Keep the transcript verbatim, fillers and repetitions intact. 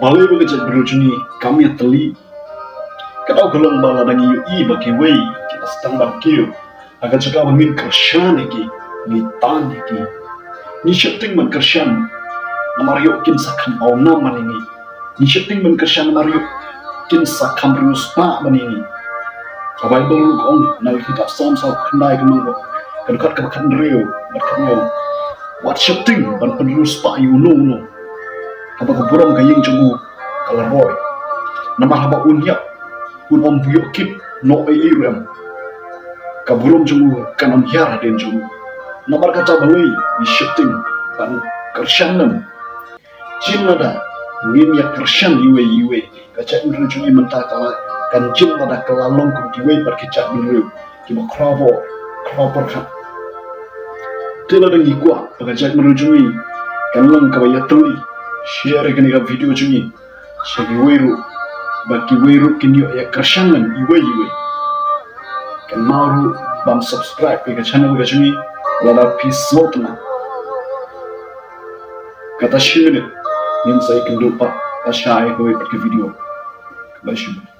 Balei ba ka jaitbynriew jong ngi kam ïatylli? Ka daw ka long ba lada ngi ïohi ba kiwei ki la sdang ban kiew ha ka jaka ba ngin kyrshan ïa ki, ngi tan ïa ki. Ngi sheptieng ban kyrshan namar ïoh kin sa kham pawnam ban ïa ngi. Ngi sheptieng ban kyrshan namar ïoh kin sa kham riewspah ban ïa ngi. Ka Baibl ruh ka ong na ka kitab Salm saw khyndai, ka nong ka dkhot kaba khathynriew bad khathynñiew, wat sheptieng ban pynriewspah ïa uno uno, haba ka burom ka ïing jong u ka la roi. Namar haba un ïap un ym ïoh kit noh ei ei ruh em. Ka burom jong u kan ym hiar hadien jong u. Namar kata balei ngi sheptieng ban kyrshan lem? Jin lada ngim ïa kyrshan iwei iwei, ka jaitbynriew jong ngi mynta ka la, kan jin lada ka la long kum kiwei pat ki jaitbynriew kiba khraw bor khraw pyrkhat. Te lada ngi kwah ba ka jaitbynriew jong ngi kan long kaba ïatylli, share ïa kane ka video jong ngi sha kiwei ruh, ba kiwei ruh kin ïoh ïa kyrshan lem iwei iwei. Kynmaw ruh ban subscribe ïa ka channel ka jong ngi lada phi sngewtynnat. Kata shi minit ngin sa ïakynduh pat lashai kawei pat ka video. Khublei shibun.